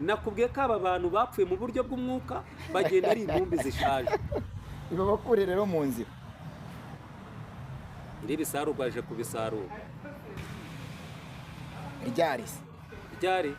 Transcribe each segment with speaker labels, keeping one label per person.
Speaker 1: Nakubwiye ko aba bantu bapfuye mu buryo bw'umwuka, bagenda ari intumbi zishaje.
Speaker 2: Ibabakure rero mu nzira.
Speaker 1: Nyir'ibisarurwa aje kubisarura.
Speaker 2: Ryari se?
Speaker 1: Ryari?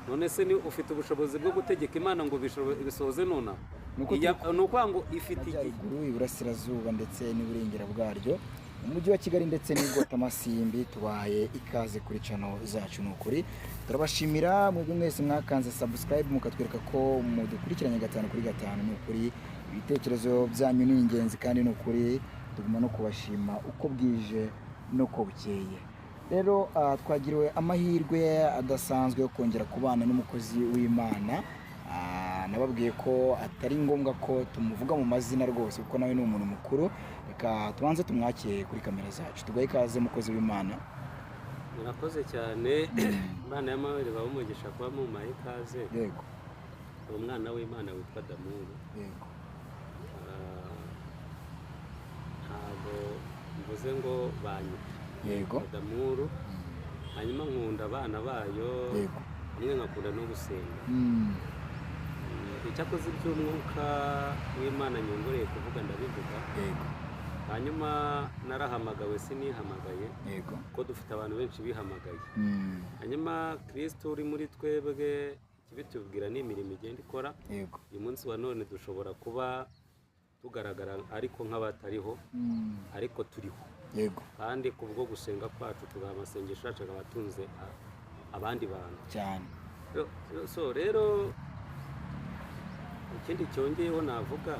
Speaker 1: None se ni ufite ubushobozi bwo gutegeka Imana ngo ibisohoze nonaha?
Speaker 2: Nuko
Speaker 1: Ni ukuvuga ngo ifite igihe.
Speaker 2: Amajyaruguru, iburasirazuba ndetse n'iburengera bwaryo, umujyi wa Kigali ndetse n'ibwotamasimbi, tubahaye ikaze kuri channel zacu. Ni ukuri turabashimira mwebwe mwese mwakanze subscribe, mukatwereka ko mudukurikiranye gatanu kuri gatanu. Ni ukuri ibitekerezo byanyu ni ingenzi, kandi ni ukuri tuguma no kubashima uko bwije n'uko bukeye. Rero twagiriwe amahirwe adasanzwe yo kongera kubana n'umukozi w'Imana. Nababwiye ko atari ngombwa ko tumuvuga mu mazina rwose, kuko nawe ni umuntu mukuru. Reka tubanze tumwakire kuri kamera zacu. Tugahe ikaze, mukozi w'Imana.
Speaker 1: Murakoze cyane. Imana y'amahoro ibahe umugisha kuba mumpaye ikaze. Uwo mwana w'Imana witwa Damuru. Ntabwo mvuze ngo banyita Damuru. Hanyuma nkunda abana bayo, hamwe nkakunda no gusenga. Icyakoze iby'umwuka w'Imana nyongoreye kuvuga ndabivuga. Hanyuma narahamagawe, sinihamagaye, ko dufite abantu benshi bihamagaye. Hanyuma Kirisito uri muri twebwe, ikibitubwira ni imirimo igenda ikora. Uyu munsi wa none dushobora kuba tugaragara ariko nk'abatariho, ariko turiho. Kandi kubwo gusenga kwacu, tugaha amasengesho yacu akaba atunze abandi bantu.
Speaker 2: Cyane.
Speaker 1: So rero ikindi cyongeyeho navuga,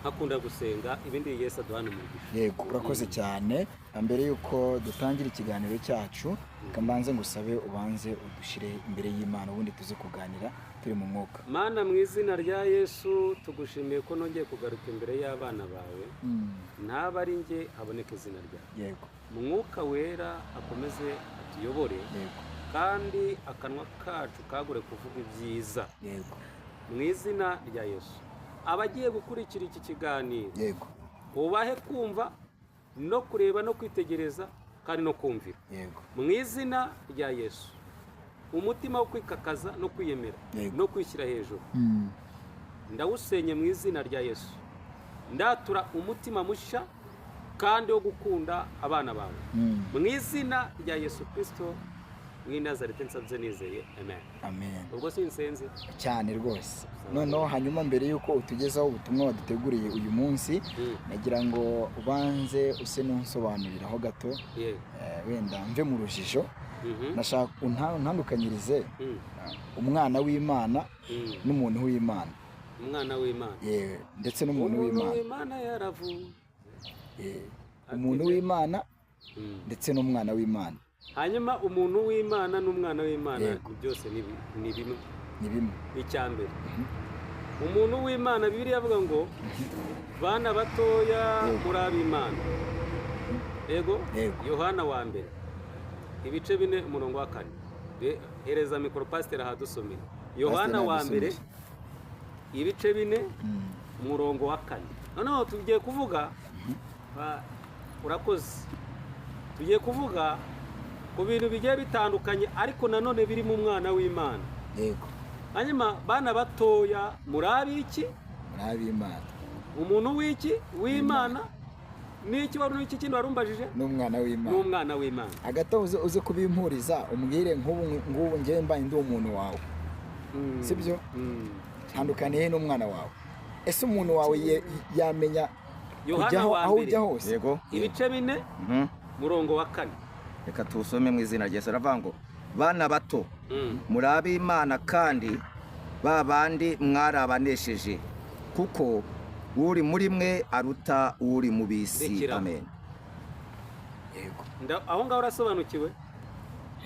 Speaker 1: nkakunda gusenga, ibindi Yesu aduhana umugisha.
Speaker 2: Yego, urakoze cyane. Mbere y'uko dutangira ikiganiro cyacu, reka mbanze ngusabe ubanze udushyire imbere y'Imana, ubundi tuze kuganira turi mu mwuka.
Speaker 1: Mana, mu izina rya Yesu, tugushimiye ko nongeye kugaruka imbere y'abana bawe. Ntaba ari njye, haboneka izina ryawe. Mwuka Wera akomeze atuyobore, kandi akanwa kacu kagure kuvuga ibyiza. Mu izina rya Yesu, abagiye gukurikira iki kiganiro, ubahe kumva no kureba no kwitegereza kandi no kumvira. Mu izina rya Yesu, umutima wo kwikakaza no kwiyemera no kwishyira hejuru, ndawusenye mu izina rya Yesu. Ndatura umutima mushya kandi wo gukunda abana bawe. Mu izina rya Yesu Kirisito w'i Nazareti nsabye nizeye, amen.
Speaker 2: Amen.
Speaker 1: Ubwo sinsenze?
Speaker 2: Cyane rwose. Noneho hanyuma, mbere y'uko utugezaho ubutumwa waduteguriye uyu munsi, nagira ngo ubanze use n'unsobanuriraho gato, wenda mve mu rujijo. Nashaka untandukanyirize umwana w'Imana n'umuntu w'Imana.
Speaker 1: Umwana w'Imana.
Speaker 2: Yewe, ndetse n'umuntu
Speaker 1: Umuntu
Speaker 2: w'Imana.
Speaker 1: w'Imana yaravuye.
Speaker 2: Umuntu w'Imana ndetse n'umwana w'Imana.
Speaker 1: Hanyuma umuntu w'Imana n'umwana w'Imana, byose ni bimwe.
Speaker 2: Ni bimwe.
Speaker 1: Icya mbere, umuntu w'Imana, Bibiliya avuga ngo bana batoya, muri ab'Imana. Yego.
Speaker 2: Yego.
Speaker 1: Yohana wa mbere ibice 4 umurongo wa 4. Hereza mikoro pasiteri ahadusomera. Yohana wa mbere
Speaker 2: Nadusomere.
Speaker 1: ibice 4 umurongo wa 4. Noneho tugiye kuvuga urakoze, tugiye kuvuga ku bintu bigiye bitandukanye, ariko nanone biri mu mwana w'Imana. Hanyuma bana batoya, muri ab'iki?
Speaker 2: Muri ab'Imana.
Speaker 1: Umuntu w'iki? W'Imana. N'iki wari n'iki kindi warumbajije?
Speaker 2: N'umwana w'Imana.
Speaker 1: N'umwana w'Imana.
Speaker 2: Hagati aho uze kubimpuriza, umbwire nk'ubu ngubu njyewe mbaye ndi umuntu wawe, sibyo? Ntandukaniye n'umwana wawe. Ese umuntu wawe yamenya
Speaker 1: Yohana
Speaker 2: kujyaho
Speaker 1: wa
Speaker 2: aho
Speaker 1: mbere.
Speaker 2: ujya hose?
Speaker 3: Yego.
Speaker 1: Ibice 4 murongo wa 4.
Speaker 3: Reka tuwusome mu izina rya Yesu. Aravuga ngo bana bato, muri ab'Imana, kandi ba bandi mwarabanesheje, kuko uri muri mwe aruta uri mu bisi.
Speaker 1: Rekera.
Speaker 3: Amen.
Speaker 2: Yego.
Speaker 1: Aho ngaho urasobanukiwe?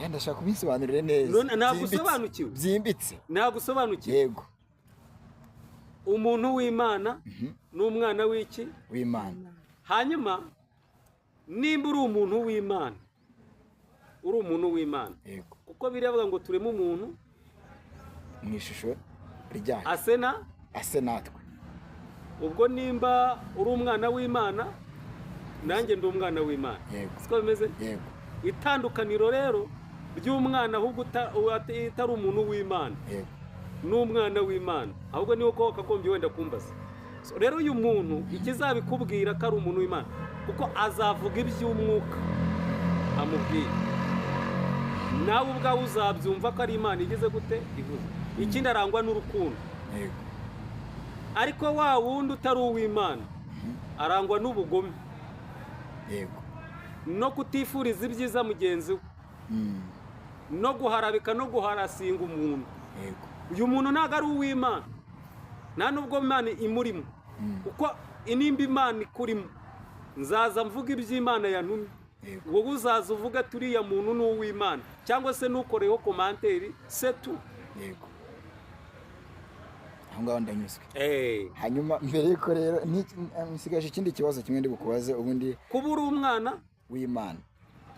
Speaker 2: Ndashaka kubisobanurire neza.
Speaker 1: None ntabwo
Speaker 2: Byimbitse.
Speaker 1: usobanukiwe?
Speaker 2: Byimbitse.
Speaker 1: Ntabwo usobanukiwe?
Speaker 2: Yego.
Speaker 1: Umuntu w'Imana n'umwana w'iki?
Speaker 2: W'Imana.
Speaker 1: Hanyuma nimba uri umuntu w'Imana, uri umuntu w'Imana, kuko biriya ngo tureme umuntu
Speaker 2: mu ishusho ryacu,
Speaker 1: asena
Speaker 2: ase natwe.
Speaker 1: Ubwo nimba uri umwana w'Imana, nanjye ndi umwana w'Imana.
Speaker 2: Yego.
Speaker 1: Siko bimeze?
Speaker 2: Yego.
Speaker 1: Itandukaniro rero by'umwana ahubwo utari umuntu w'Imana, n'umwana w'Imana, ahubwo niwo ko wakagombye wenda kumbaza. So, rero uyu muntu ikizabikubwira ko ari umuntu w'Imana, kuko azavuga iby'umwuka amubwiye, nawe ubwawe uzabyumva ko ari Imana igeze gute ivuze. Ikindi arangwa n'urukundo. Ariko wa wundi utari uw'Imana arangwa n'ubugome, no kutifuriza ibyiza mugenzi we, no guharabika no guharasinga umuntu. Uyu muntu ntabwo ari uw'Imana, nta nubwo Imana imurimo, kuko nimba Imana ikurimo nzaza mvuga iby'Imana yantumye, wowe uzaza uvuga turiya muntu ni uw'Imana, cyangwa se nukoreho commentaire setu.
Speaker 2: Yego, aho ngaho ndanyuzwe. Hanyuma mbere yuko rero nsigaje ikindi kibazo kimwe ndi bukubaze ubundi.
Speaker 1: Kuba uri umwana
Speaker 2: w'Imana,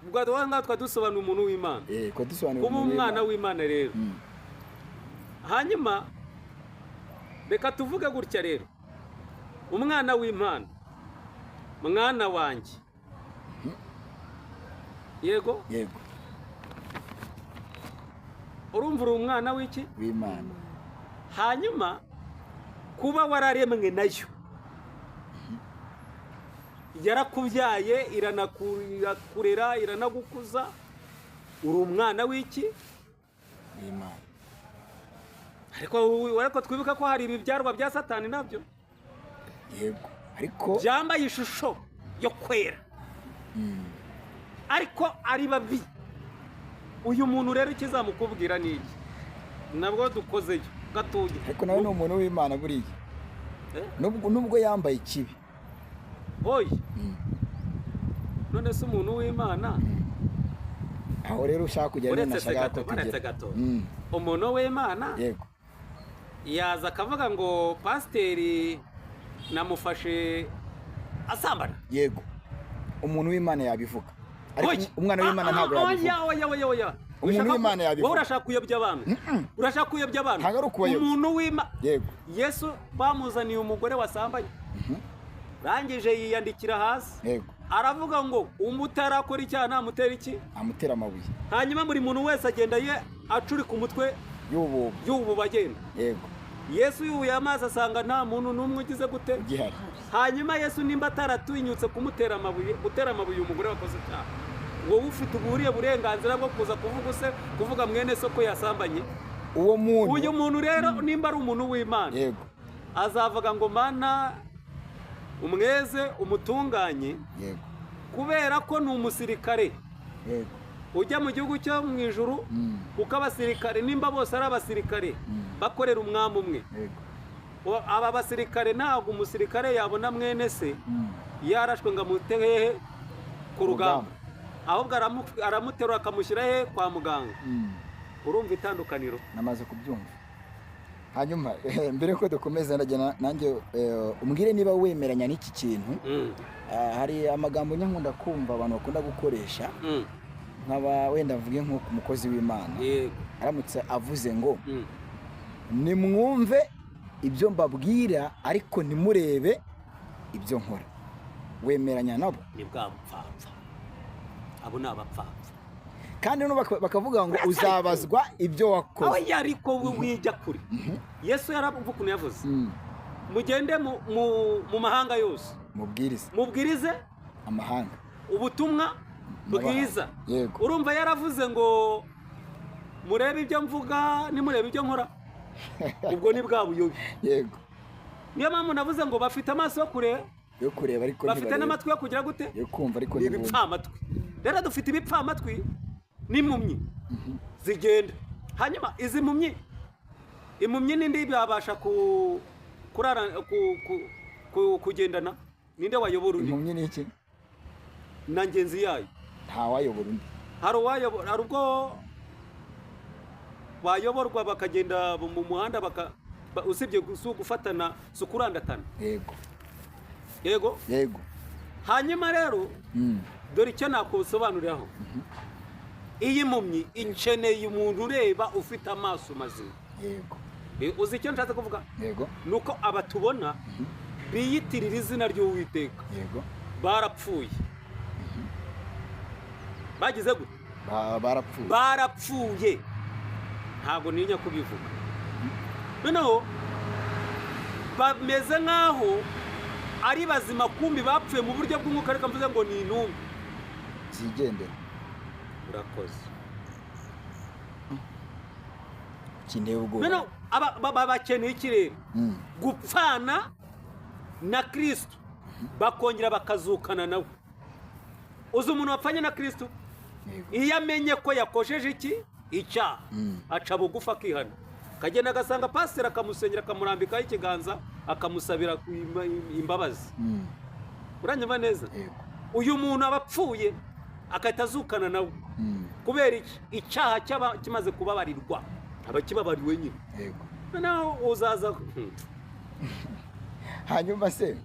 Speaker 1: ubwo aho ngaho twadusobanura umuntu w'Imana.
Speaker 2: Twadusobanura
Speaker 1: kuba umwana w'Imana rero. Hanyuma reka tuvuge gutya rero, umwana w'Imana, mwana wanjye. Yego?
Speaker 2: Yego.
Speaker 1: Urumva uri umwana w'iki?
Speaker 2: W'Imana.
Speaker 1: Hanyuma kuba wararemwe nayo, yarakubyaye, iranakurera, iranagukuza, uri umwana w'iki?
Speaker 2: W'Imana.
Speaker 1: Ariko twibuka ko hari ibibyarwa bya Satani nabyo.
Speaker 2: Yego, ariko
Speaker 1: byambaye ishusho yo kwera, ariko ari babi. Uyu muntu rero ikizamukubwira ni iki? Nabwo dukozeyo gatuye.
Speaker 2: Ariko nawe ni umuntu w'Imana buriya, nubwo yambaye ikibi.
Speaker 1: Oya, none se umuntu w'Imana,
Speaker 2: aho rero ushaka kugera
Speaker 1: nashaka ko tugera. Umuntu w'Imana
Speaker 2: yego
Speaker 1: yaza akavuga ngo pasiteri namufashe asambana.
Speaker 2: Yego, umuntu w'Imana yabivuga, ariko umwana w'Imana ntabwo yabivuga.
Speaker 1: Oya oya.
Speaker 2: Umuntu w'Imana yabivuga.
Speaker 1: Wowe urashaka kuyobya abantu. Urashaka kuyobya abantu.
Speaker 2: Ntabwo ari ukubayobya.
Speaker 1: Umuntu w'Imana.
Speaker 2: Yego.
Speaker 1: Yesu bamuzaniye umugore wasambanye. Rangije yiyandikira hasi.
Speaker 2: Yego.
Speaker 1: Aravuga ngo umutarakora icyaha namutera iki?
Speaker 2: Amutera amabuye.
Speaker 1: Hanyuma buri muntu wese agenda ye acurika umutwe y'ubu bagenda.
Speaker 2: Yego.
Speaker 1: Yesu yubuye amazi asanga nta muntu n'umwe ugize gute?
Speaker 2: Gihari.
Speaker 1: Hanyuma Yesu nimba ataratinyutse kumutera amabuye, gutera amabuye umugore wakoze icyaha, wowe ufite uburiye burenganzira bwo kuza kuvuga se kuvuga mwene soko yasambanye?
Speaker 2: Uwo muntu,
Speaker 1: uyu muntu rero nimba ari umuntu w'Imana,
Speaker 2: yego,
Speaker 1: azavuga ngo Mana umweze umutunganye,
Speaker 2: yego,
Speaker 1: kubera ko ni umusirikare,
Speaker 2: yego,
Speaker 1: ujya mu gihugu cyo mu ijuru, kuko abasirikare nimba bose ari abasirikare bakorera umwami umwe,
Speaker 2: yego,
Speaker 1: aba basirikare ntabwo umusirikare yabona mwene se yarashwe ngo amute hehe ku rugamba, ahubwo aramuterura akamushyira he kwa muganga. Urumva itandukaniro?
Speaker 2: Namaze kubyumva. Hanyuma mbere ko dukomeza ndagena nanjye umbwire niba wemeranya n'iki kintu. Hari amagambo nyankunda kumva abantu bakunda gukoresha, nkaba wenda mvuge nko ku mukozi w'Imana aramutse avuze ngo nimwumve ibyo mbabwira ariko ntimurebe ibyo nkora, wemeranya nabo?
Speaker 1: Ni bwa bupfapfa, abo ni abapfapfa.
Speaker 2: Kandi bakavuga ngo uzabazwa ibyo wakoze.
Speaker 1: Oya, ariko wijya kure. Yesu yaravuze ukuntu yavuze, mugende mu mahanga yose mubwirize
Speaker 2: amahanga
Speaker 1: ubutumwa bwiza.
Speaker 2: Yego.
Speaker 1: Urumva yaravuze ngo murebe ibyo mvuga nimurebe ibyo nkora, ubwo ni bwa buyobe.
Speaker 2: Yego.
Speaker 1: Niyo mpamvu navuze ngo bafite amaso yo kureba,
Speaker 2: yo kureba ariko
Speaker 1: bafite n'amatwi yo kugira gute,
Speaker 2: yo kumva ariko
Speaker 1: ntibumva. Ibipfamatwi rero dufite ibipfamatwi n'impumyi zigenda. Hanyuma izi mpumyi, impumyi n'indi byabasha kurara kugendana, ninde wayobora undi?
Speaker 2: Impumyi ni iki?
Speaker 1: Na ngenzi yayo
Speaker 2: nta wayobora undi.
Speaker 1: Hari uwayobora, hari ubwo bayoborwa bakagenda mu muhanda usibye gufatana si ukurandatana.
Speaker 2: Yego.
Speaker 1: Yego.
Speaker 2: Yego.
Speaker 1: Hanyuma rero dore icyo nakusobanuriraho, iyi mpumyi ikeneye umuntu ureba ufite amaso mazima.
Speaker 2: Yego.
Speaker 1: Uzi icyo nshatse kuvuga?
Speaker 2: Yego.
Speaker 1: Nuko abatubona biyitirira izina ry'Uwiteka.
Speaker 2: Yego.
Speaker 1: Barapfuye. Bagize gute?
Speaker 2: Barapfuye.
Speaker 1: Barapfuye, ntabwo ntinya kubivuga. Noneho bameze nk'aho ari bazima, kumbi bapfuye mu buryo bw'umwuka. Reka mvuze ngo ni intumbi
Speaker 2: zigendera.
Speaker 1: Urakoze.
Speaker 2: Kinteye ubwoba.
Speaker 1: Noneho bakeneye iki rero? Gupfana na Kristo, bakongera bakazukana nawe. Uzi umuntu wapfanye na Kristo?
Speaker 2: Yego.
Speaker 1: Iyo amenye ko yakosheje iki icyaha, aca bugufi, akihana, akagenda agasanga pasiteri, akamusengera, akamurambikaho ikiganza, akamusabira imbabazi. Uranyumva neza?
Speaker 2: Yego.
Speaker 1: Uyu muntu aba apfuye, agahita azukana nawe. Kubera iki? Icyaha cyaba kimaze kubabarirwa, aba kibabariwe nyine. Noneho uzaza
Speaker 2: Hanyuma se,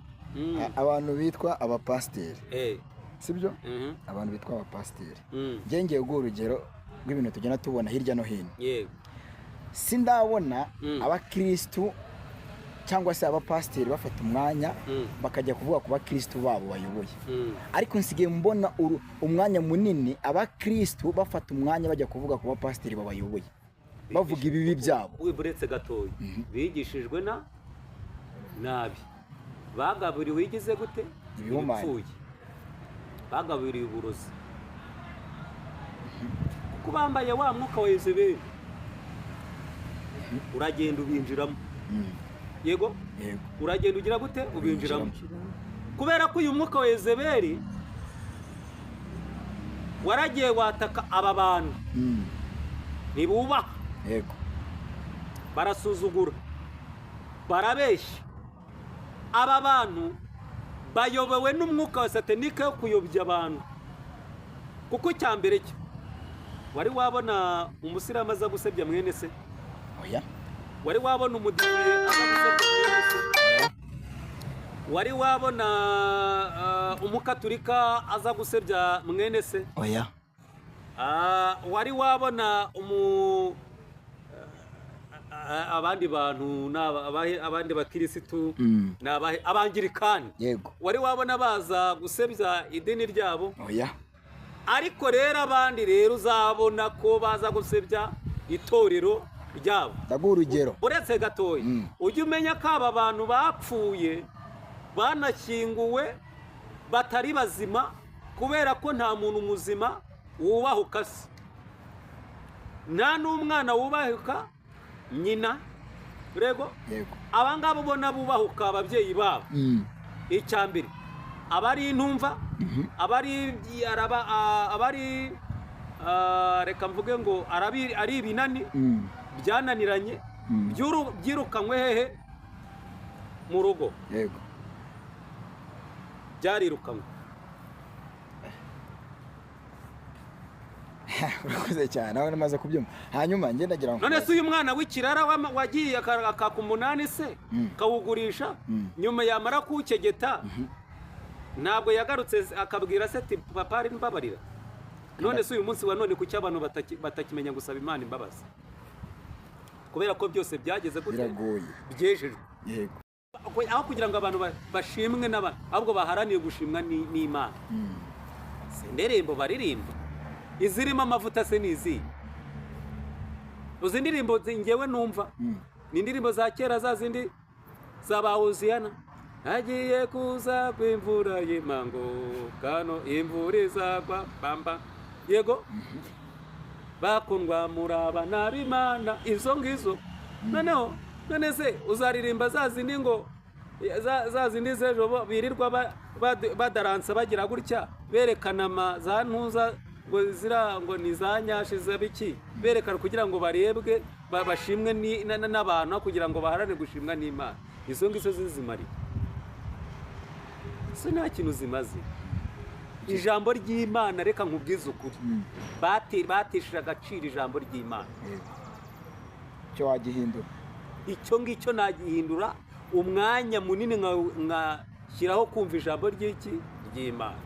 Speaker 2: abantu bitwa abapasiteri, sibyo?
Speaker 1: Mhm.
Speaker 2: Abantu bitwa abapasiteri,
Speaker 1: Mm.
Speaker 2: ngiye guha urugero rw'ibintu tugenda tubona hirya no hino. Sindabona abakirisitu cyangwa se abapasiteri bafata umwanya bakajya kuvuga ku bakirisitu babo bayoboye. Ariko nsigaye mbona umwanya munini abakirisitu bafata umwanya bajya kuvuga ku bapasiteri babayoboye, bavuga ibibi byabo.
Speaker 1: Uretse gatoya, bigishijwe na nabi, bagaburiwe igize gute?
Speaker 2: Ibihumanya.
Speaker 1: Ibipfuye. Bagaburiwe uburozi, kuko bambaye wa mwuka wa Yezebeli, uragenda ubinjiramo. Yego.
Speaker 2: Yego.
Speaker 1: Uragenda ugira gute? Ubinjiramo, kubera ko uyu mwuka wa Yezebeli waragiye wataka aba bantu. Ntibubaha. Barasuzugura, barabeshya. Aba bantu bayobowe n'umwuka wa satanike wo kuyobya abantu, kuko icya mbere cyo, wari wabona umusilamu aza gusebya mwene se?
Speaker 2: Oya.
Speaker 1: Wari wabona umudive aza gusebya mwene se? Wari wabona umukaturika aza gusebya mwene se?
Speaker 2: Oya.
Speaker 1: Wari wabona abandi bantu abandi bakirisitu, ni abahe? Abangirikani. Wari wabona baza gusebya idini ryabo?
Speaker 2: Oya.
Speaker 1: Ariko rero abandi rero uzabona ko baza gusebya itorero ryabo.
Speaker 2: Ndaguha urugero.
Speaker 1: Uretse gatoya, ujye umenya ko aba bantu bapfuye, banashyinguwe batari bazima, kubera ko nta muntu muzima wubahuka se, nta n'umwana wubahuka nyina rego.
Speaker 2: Yego.
Speaker 1: Aba ngaba ubona bubahuka ababyeyi babo, icya mbere aba ari intumva, aba ari aba ari reka mvuge ngo ari ibinani byananiranye, byirukanywe hehe? Mu rugo. Byarirukanywe.
Speaker 2: Urakoze cyane, aho namaze kubyumva. Hanyuma njye ndagira ngo
Speaker 1: None se uyu mwana w'ikirara wagiye akaka umunani se, kawugurisha, nyuma yamara kuwukegeta, ntabwo yagarutse akabwira se ati: "Papa, ari mbabarira"? None se uyu munsi wa none kuki abantu batakimenya gusaba Imana imbabazi? Kubera ko byose byageze gute?
Speaker 2: Biragoye.
Speaker 1: Byejejwe. Aho kugira ngo abantu bashimwe n'abantu, ahubwo baharaniye gushimwa n'Imana. Si indirimbo baririmba izirimo amavuta se ni izihe? Uzi indirimbo ngewe numva ni indirimbo za kera, za zindi za ba Hoziyana: "Hagiye kuza kw'imvura y'imango kano, imvura izagwa bamba." Yego, "Bakundwa muraba n'ab'Imana", izo ngizo. Noneho none se uzaririmba za zindi ngo za zindi z'ejo birirwa badaransa, bagira gutya, berekana za ntuza ngo zira ngo ni za nyashi z'abiki, berekana kugira ngo barebwe, bashimwe n'abantu, aho kugira ngo baharane gushimwa n'Imana? Izo ngizo zizimariye se? Nta kintu zimaze. Ijambo ry'Imana, reka nkubwize ukuri, batesheje agaciro ijambo ry'Imana.
Speaker 2: Yego, icyo wagihindura?
Speaker 1: Icyo ngicyo nagihindura, umwanya munini nkashyiraho kumva ijambo ry'iki? Ry'Imana.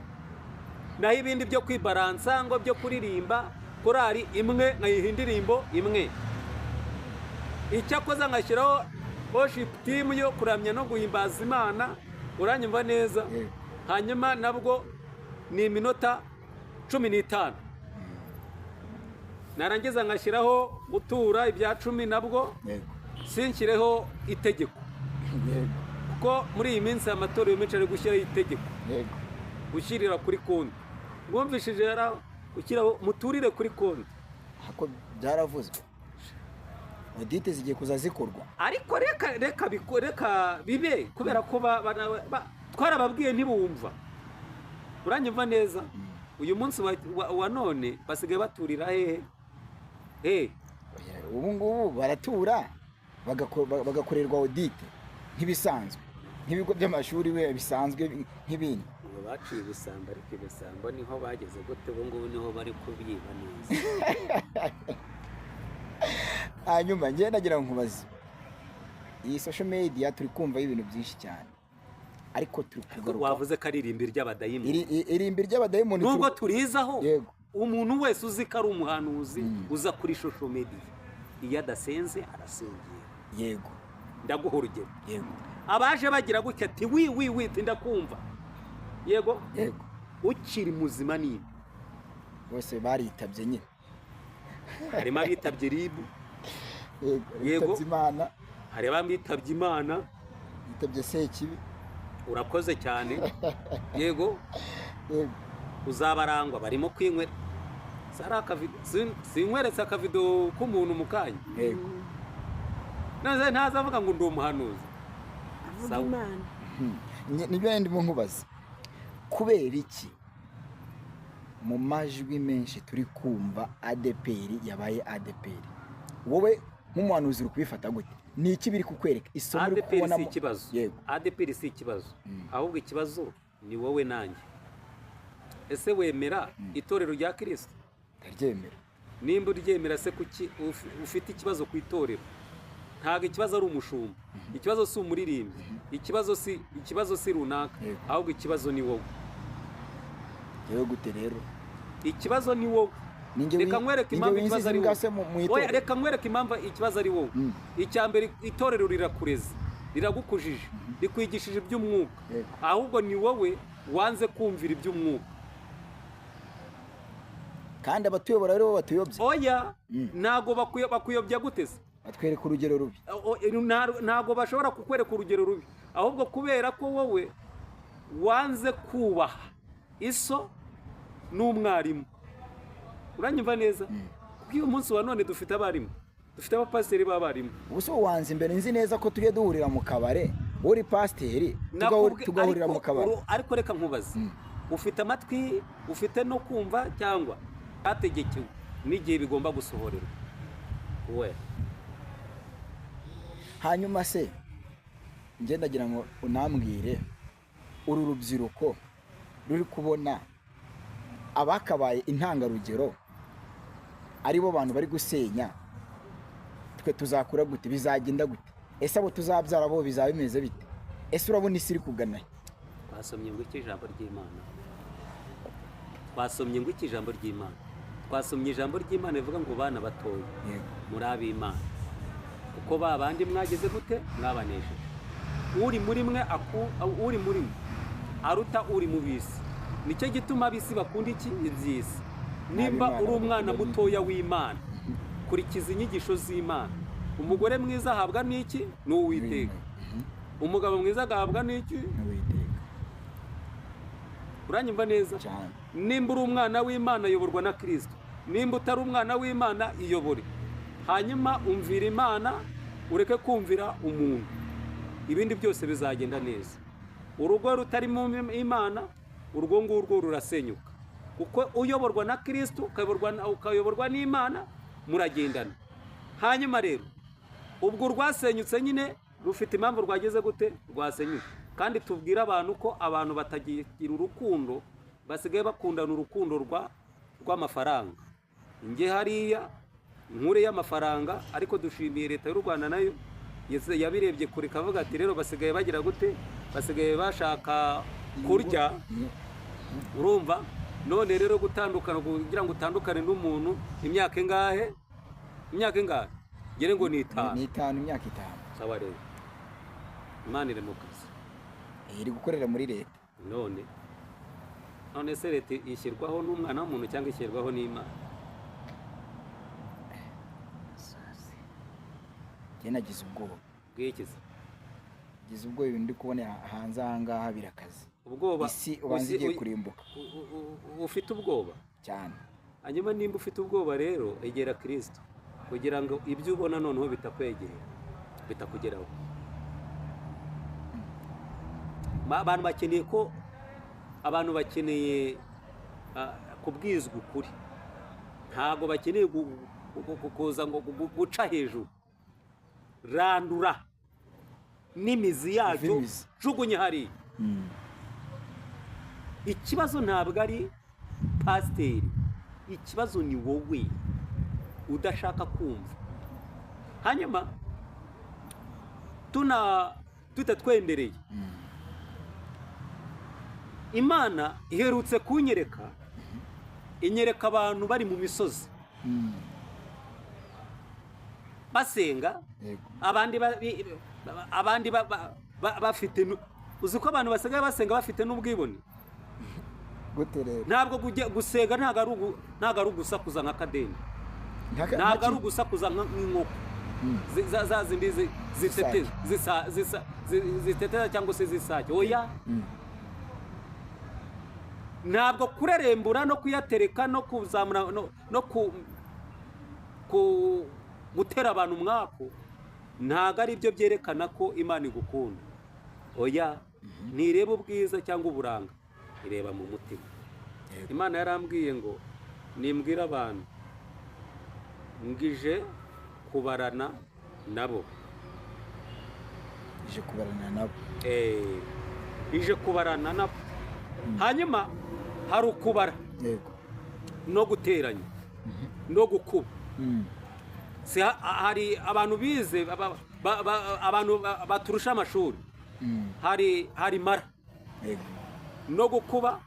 Speaker 1: Naho ibindi byo kwibaransa ngo byo kuririmba, korari imwe nkayiha indirimbo imwe, icyakoza ngashyiraho worship team yo kuramya no guhimbaza Imana. Uranyumva neza?
Speaker 2: Yego.
Speaker 1: Hanyuma nabwo ni iminota 15. Narangiza ngashyiraho gutura ibya 10 nabwo sinshyireho itegeko. Kuko muri iyi minsi amatorero menshi ari gushyiraho itegeko. Gushyirira kuri konti. Mwumvishije gushyiraho muturire kuri konti.
Speaker 2: Ako byaravuzwe. Audit zigiye kuza zikorwa.
Speaker 1: Ariko reka bibe kubera ko twarababwiye ntibumva. Uranyumva neza? Uyu munsi wa none basigaye baturira hehe?
Speaker 2: Ubu ngubu baratura bagakorerwa audit nk'ibisanzwe, nk'ibigo by'amashuri we bisanzwe nk'ibindi.
Speaker 1: Ngo baciye ibisambo, ariko ibisambo niho bageze gute? Ubu ngubu niho bari kubyiba neza.
Speaker 2: Hanyuma njye nagira nkubaze, iyi social media turi kumva ibintu byinshi cyane, ariko turi kugaruka.
Speaker 1: Wavuze ko ari irimbi ry'abadayimoni.
Speaker 2: Irimbi ry'abadayimoni
Speaker 1: nubwo turizaho. Umuntu wese uzi ko ari umuhanuzi uza kuri social media, iyo adasenze arasengera.
Speaker 2: Yego.
Speaker 1: Ndaguha urugero.
Speaker 2: Yego.
Speaker 1: Abaje bagira gutya ati wi wi wi ndakumva. Yego.
Speaker 2: Yego.
Speaker 1: Ukiri muzima ni
Speaker 2: bose baritabye nyine.
Speaker 1: Harimo abitabye RIB.
Speaker 2: Yego. Imana.
Speaker 1: Hari abitabye Imana.
Speaker 2: Bitabye Sekibi.
Speaker 1: Urakoze cyane. Yego.
Speaker 2: Yego.
Speaker 1: Uzabarangwa barimo kwinywera. Sara akavido sinkweretse akavido k'umuntu mukanya.
Speaker 2: Yego.
Speaker 1: Naze ntazavuga ngo ndi umuhanuzi.
Speaker 4: Avuga Imana.
Speaker 2: Nibyo ndimo nkubaza. Kubera iki mu majwi menshi turi kumva ADPR yabaye ADPR? Wowe nk'umuhanuzi uri kubifata gute? Ni iki biri kukwereka isomo uri kubona?
Speaker 1: ADPR si ikibazo.
Speaker 2: Yego.
Speaker 1: ADPR si ikibazo. Ahubwo ikibazo ni wowe nanjye. Ese wemera itorero rya Kristo?
Speaker 2: Ndaryemera.
Speaker 1: Nimba uryemera se kuki ufite ikibazo ku itorero? Ntabwo ikibazo ari umushumba, ikibazo si umuririmbyi, ikibazo si runaka, ahubwo ikibazo ni wowe.
Speaker 2: Yewe gute rero?
Speaker 1: Ikibazo ni wowe. Reka nkwereke impamvu ikibazo ari wowe. Reka nkwereke impamvu ikibazo ari wowe. Icya mbere, itorero rirakureze, riragukujije, rikwigishije iby'umwuka. Ahubwo ni wowe wanze kumvira iby'umwuka.
Speaker 2: Kandi abatuyobora rero batuyobye.
Speaker 1: Oya, ntago bakuyobya gute se?
Speaker 2: Batwereka urugero rubi.
Speaker 1: Ntago bashobora kukwereka urugero rubi, ahubwo kubera ko wowe wanze kubaha iso n'umwarimu. Uranyumva neza? Kuko uyu munsi wa none dufite abarimu, dufite abapasiteri b'abarimu.
Speaker 2: Ubu wanze imbere nzi neza ko tujye duhurira mu kabare, uri pasiteri tugahurira mu kabare.
Speaker 1: Ariko reka nkubaze, ufite amatwi, ufite no kumva cyangwa ategekewe n'igihe bigomba gusohorerwa? We
Speaker 2: hanyuma se njye ndagira ngo unambwire, uru rubyiruko ruri kubona abakabaye intangarugero aribo bantu bari gusenya, twe tuzakura gute? Bizagenda gute? Ese abo tuzabyara bo bizaba bimeze bite? Ese urabona isi iri kugana?
Speaker 1: Twasomye ngo iki ijambo ry'Imana. Twasomye ngo iki ijambo ry'Imana. Twasomye ijambo ry'Imana rivuga ngo bana batoya muri ab'Imana, kuko ba bandi mwageze gute? Mwabanesheje. Uri muri mwe uri muri mwe aruta uri mu bisi. Nicyo gituma abisi bakunda iki? Ibyisi. Nimba uri umwana mutoya w'Imana, kurikiza inyigisho z'Imana. Umugore mwiza ahabwa n'iki? N'Uwiteka. Umugabo mwiza agahabwa n'iki?
Speaker 2: N'Uwiteka.
Speaker 1: Uranyumva neza? Nimba uri umwana w'Imana yoborwa na Kristo. Nimba utari umwana w'Imana iyobore. Hanyuma umvira Imana, ureke kumvira umuntu. Ibindi byose bizagenda neza. Urugo rutarimo Imana, urwo ngurwo rurasenyuka. Kuko uyoborwa na Kristo, ukayoborwa n'Imana, muragendana. Hanyuma rero ubwo rwasenyutse nyine rufite impamvu rwageze gute? Rwasenyutse. Kandi tubwira abantu ko abantu batagira urukundo, basigaye bakundana urukundo rw'amafaranga. Njye hariya nkure y'amafaranga, ariko dushimiye leta y'u Rwanda nayo yabirebye kure kavuga ati rero basigaye bagira gute? Basigaye bashaka kurya. Urumva? None rero gutandukana, kugira ngo utandukane n'umuntu imyaka ingahe? Imyaka ingahe? Ngere ngo ni itanu.
Speaker 2: Ni itanu, imyaka itanu.
Speaker 1: Sawa rero. Imana iri mu kazi.
Speaker 2: Iri gukorera muri leta.
Speaker 1: None se leta ishyirwaho n'umwana w'umuntu cyangwa ishyirwaho n'Imana?
Speaker 2: Njye nagize ubwoba.
Speaker 1: Bw'ikizi?
Speaker 2: Ngize ubwoba, ibintu ndi kubona hanze aha ngaha birakaze.
Speaker 1: Ubwoba?
Speaker 2: Isi ubanza igiye kurimbuka.
Speaker 1: Ufite ubwoba?
Speaker 2: Cyane.
Speaker 1: Hanyuma nimba ufite ubwoba rero, egera Kirisito kugira ngo ibyo ubona noneho bitakwegera, bitakugeraho. Abantu bakeneye ko, abantu bakeneye kubwizwa ukuri, ntabwo bakeneye kuza ngo guca hejuru. Randura n'imizi yacyo,
Speaker 2: imizi.
Speaker 1: Jugunye hariya. Ikibazo ntabwo ari pasiteri, ikibazo ni wowe udashaka kumva. Hanyuma tuna tutatwendereye, Imana iherutse kunyereka, inyereka abantu bari mu misozi basenga, abandi abandi bafite uzi ko abantu basigaye basenga bafite n'ubwibone?
Speaker 2: Gute rero?
Speaker 1: Ntabwo gusenga ntabwo ari ugusakuza nka kadeni, ntabwo ari ugusakuza nk'inkoko za zindi ziteteza, ziteteza cyangwa se zisake. Oya, ntabwo kurerembura no kuyatereka no kuzamura no gutera abantu umwaku ntabwo ari byo byerekana ko Imana igukunda. Oya, ntireba ubwiza cyangwa uburanga, ireba mu mutima. Imana yarambwiye ngo nimbwire abantu ngije kubarana nabo.
Speaker 2: Ije kubarana nabo.
Speaker 1: Ije kubarana nabo. Hanyuma hari ukubara no guteranya no gukuba. Si hari abantu bize, abantu baturusha amashuri. Hari mara no gukuba.